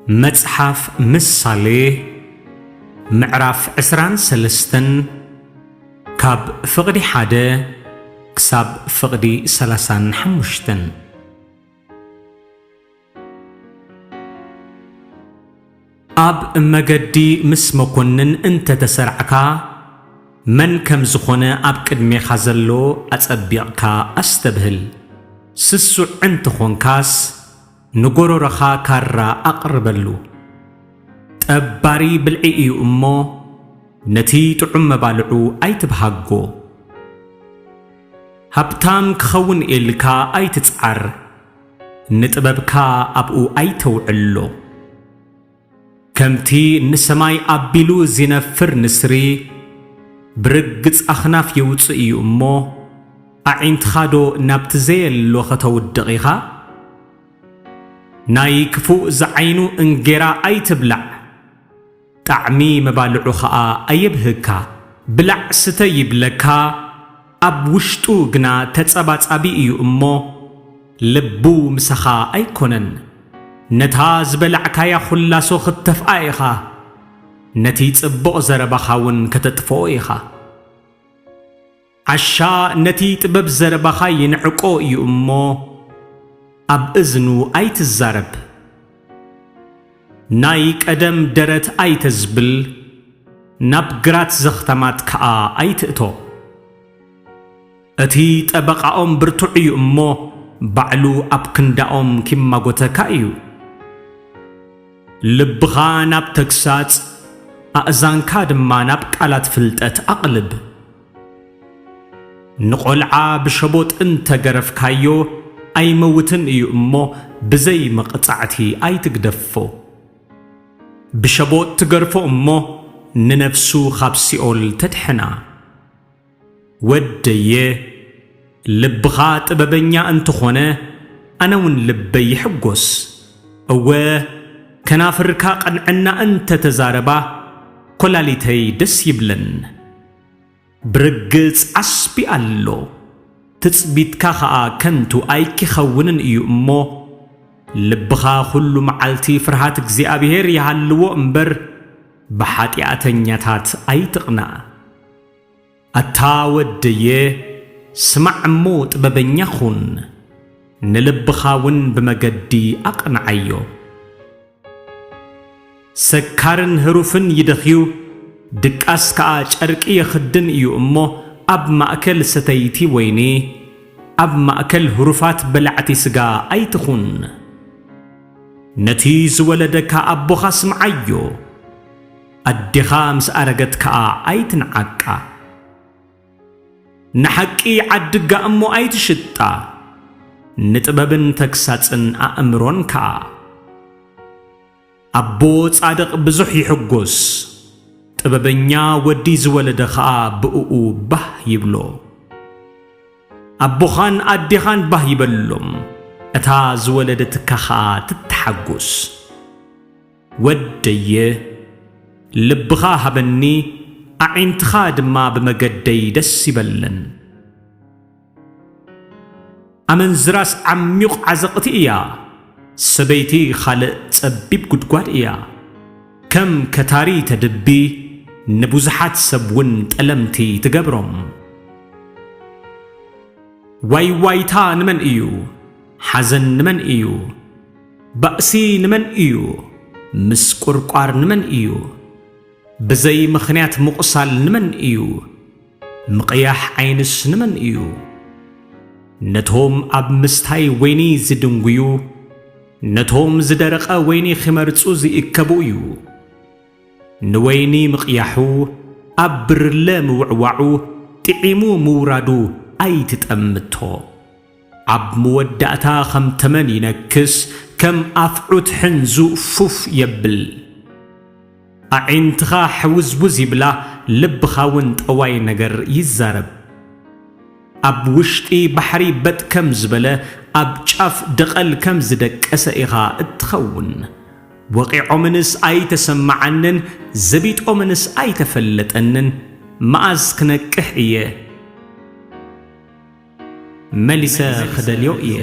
መጽሓፍ ምሳሌ ምዕራፍ ዕስራን ሰለስተን ካብ ፍቕዲ ሓደ ክሳብ ፍቕዲ ሰላሳን ሓሙሽተን። ኣብ መገዲ ምስ መኮንን እንተ ተሰርዕካ፣ መን ከም ዝኾነ ኣብ ቅድሜኻ ዘሎ ኣጸቢቕካ ኣስተብህል። ስሱዕ እንተ ኾንካስ፣ ንጎሮሮኻ ካራ ኣቕርበሉ። ጠባሪ ብልዒ እዩ እሞ፣ ነቲ ጥዑም መባልዑ ኣይትብሃጎ። ሃብታም ክኸውን ኢልካ ኣይትጽዓር፣ ንጥበብካ ኣብኡ ኣይተውዕሎ። ከምቲ ንሰማይ ኣቢሉ ዚነፍር ንስሪ፣ ብርግጽ ኣኽናፍ የውጽእ እዩ እሞ፣ ኣዒንትኻዶ ናብቲ ዘየሎ ኸተውድቕ ኢኻ? ናይ ክፉእ ዝዓይኑ እንጌራ ኣይትብላዕ፣ ጣዕሚ መባልዑ ኸኣ ኣየብህግካ። ብላዕ ስተ ይብለካ፣ ኣብ ውሽጡ ግና ተጸባጻቢ እዩ እሞ፣ ልቡ ምሳኻ ኣይኮነን። ነታ ዝበላዕካያ ኹላሶ ኽትተፍኣ ኢኻ፣ ነቲ ጽቡቕ ዘረባኻውን ከተጥፍኦ ኢኻ። ዓሻ ነቲ ጥበብ ዘረባኻ ይንዕቆ እዩ እሞ፣ ኣብ እዝኑ ኣይትዛረብ። ናይ ቀደም ደረት ኣይተዝብል፣ ናብ ግራት ዘኽታማት ከኣ ኣይትእቶ። እቲ ጠበቓኦም ብርቱዕ እዩ እሞ፣ ባዕሉ ኣብ ክንዳኦም ኪማጎተካ እዩ። ልብኻ ናብ ተግሳጽ፣ ኣእዛንካ ድማ ናብ ቃላት ፍልጠት ኣቕልብ። ንቖልዓ ብሸቦጥ እንተ ገረፍካዮ፣ ኣይመውትን እዩ እሞ፣ ብዘይ መቕጻዕቲ ኣይትግደፎ። ብሸቦጥ ትገርፎ እሞ፣ ንነፍሱ ኻብ ሲኦል ተድሕና። ወደየ፣ ልብኻ ጥበበኛ እንተኾነ፣ ኣነ እውን ልበይ ይሕጎስ። እወ፣ ከናፍርካ ቅንዕና እንተ ተዛረባ፣ ኰላሊተይ ደስ ይብለን። ብርግጽ ዓስቢ ኣሎ፣ ትጽቢትካ ኸኣ ከንቱ ኣይኪኸውንን እዩ እሞ፣ ልብኻ ኹሉ መዓልቲ ፍርሃት እግዚኣብሄር ይሃልዎ እምበር፣ ብሓጢኣተኛታት ኣይትቕናእ። ኣታ ወደየ፣ ስማዕ እሞ ጥበበኛ ኹን፣ ንልብኻ እውን ብመገዲ ኣቕንዓዮ። ሰካርን ህሩፍን ይደኽዩ፣ ድቃስ ከኣ ጨርቂ የኽድን እዩ እሞ፣ ኣብ ማእከል ሰተይቲ ወይኒ፣ ኣብ ማእከል ህሩፋት በላዕቲ ስጋ ኣይትኹን። ነቲ ዝወለደካ ኣቦኻ ስምዓዮ፣ ኣዴኻ ምስ ኣረገት ከኣ ኣይትንዓቃ። ንሓቂ ዓድጋ እሞ ኣይትሽጣ፣ ንጥበብን ተግሳጽን ኣእምሮን ከኣ። ኣቦ ጻድቕ ብዙሕ ይሕጎስ፣ ጥበበኛ ወዲ ዝወለደ ኸኣ ብእኡ ባህ ይብሎ። ኣቦኻን ኣዴኻን ባህ ይበሎም፣ እታ ዝወለደትካ ኸኣ ትተሓጎስ። ወደየ፣ ልብኻ ሃበኒ፣ ኣዒንትኻ ድማ ብመገደይ ደስ ይበለን። ኣመንዝራስ ዓሚዩቕ ዓዘቕቲ እያ፣ ሰበይቲ ኻልእ ጸቢብ ጒድጓድ እያ። ከም ከታሪ ተድቢ፣ ንብዙሓት ሰብ እውን ጠለምቲ ትገብሮም። ዋይዋይታ ንመን እዩ? ሓዘን ንመን እዩ? ባእሲ ንመን እዩ? ምስቁርቋር ንመን እዩ? ብዘይ ምኽንያት ምቑሳል ንመን እዩ? ምቕያሕ ዓይንስ ንመን እዩ? ነቶም ኣብ ምስታይ ወይኒ ዝድንጉዩ፣ ነቶም ዝደረቐ ወይኒ ኺመርጹ ዝእከቡ እዩ። ንወይኒ ምቕያሑ፣ ኣብ ብርለ ምውዕዋዑ፣ ጥዒሙ ምውራዱ ኣይትጠምቶ። ኣብ መወዳእታ ኸም ተመን ይነክስ፣ ከም ኣፍዑት ሕንዙ ፉፍ የብል። ኣዒንትኻ ሕውዝውዝ ይብላ፣ ልብኻ እውን ጠዋይ ነገር ይዛረብ። ኣብ ውሽጢ ባሕሪ በጥ ከም ዝበለ፣ ኣብ ጫፍ ደቐል ከም ዝደቀሰ ኢኻ እትኸውን። ወቒዖምንስ ኣይተሰምዓንን፣ ዘቢጦምንስ ኣይተፈለጠንን፣ መኣዝ ክነቅሕ እየ? መሊሰ ክደልዮ እየ።